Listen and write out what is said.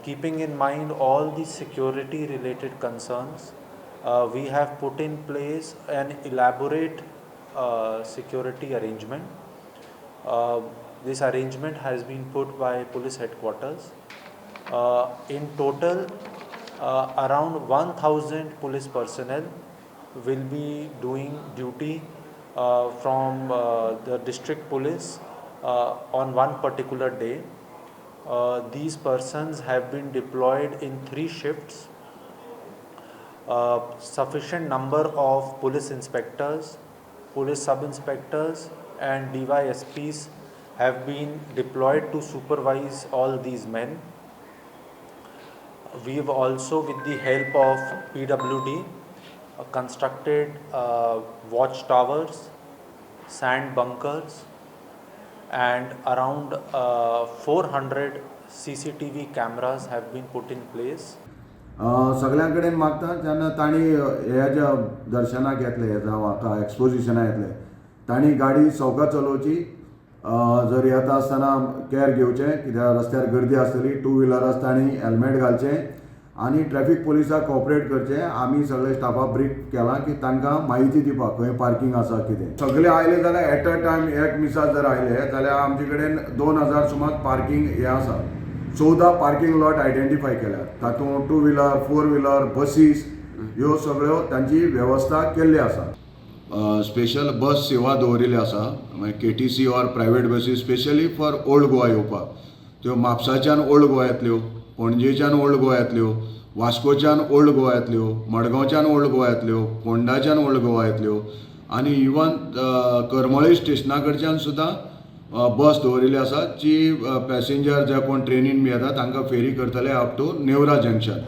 Keeping in mind all the security related concerns, we have put in place an elaborate security arrangement. This arrangement has been put by police headquarters. In total, around 1000 police personnel will be doing duty from the district police on one particular day. These persons have been deployed in three shifts. Sufficient number of police inspectors, police sub inspectors, and DYSPs have been deployed to supervise all these men. We have also, with the help of PWD, constructed watch towers, sand bunkers, and around 400 CCTV cameras have been put in place. सगळ्यां कडेन मागता, जेन्ना तांणी हे जे दर्शनाक येतले जावं हाका एक्सपोजिशनाक येतले, तांणी गाडी सवका चलोवची. जर येता आसतना केअर घेवचें, कित्याक रस्त्यार गर्दी आसतली. टू व्हिलर तांणी हेल्मेट घालचें आनी ट्रॅफीक पोलिसाक कॉपरेट करचें. आमी सगळे स्टाफाक ब्रीफ केलां की तांकां म्हायती दिवपाक खंय पार्कींग आसा, कितें. सगळे आयले जाल्यार एट अ टायम एक मिसाक जर आयले जाल्यार आमचे कडेन 2000 सुमार पार्कींग हें आसा. 14 पार्कींग लॉट आयडेंटिफाय केल्यात. तातूंत टू व्हिलर, फोर व्हिलर, बसीस ह्यो सगळ्यो तांची वेवस्था केल्ली आसा. स्पेशल बस सेवा दवरिल्ली आसा, मागीर केटीसी ऑर प्रायवेट बसी, स्पेशली फॉर ओल्ड गोवा येवपाक. त्यो म्हापसाच्यान ओल्ड गोवा येतल्यो, पणजेच्यान ओल्ड गोवा येतल्यो, वास्कोच्यान ओल्ड गोवा येतल्यो, मडगांवच्यान ओल्ड गोवा येतल्यो, फोंडाच्यान ओल्ड गोवा येतल्यो आनी इवन करमळी स्टेशना कडच्यान सुद्दां बस दवरिल्ली आसा, जी पॅसेंजर जे कोण ट्रेनीन बी येता तांकां फेरी करतले अप टू नेवरा जंक्शन.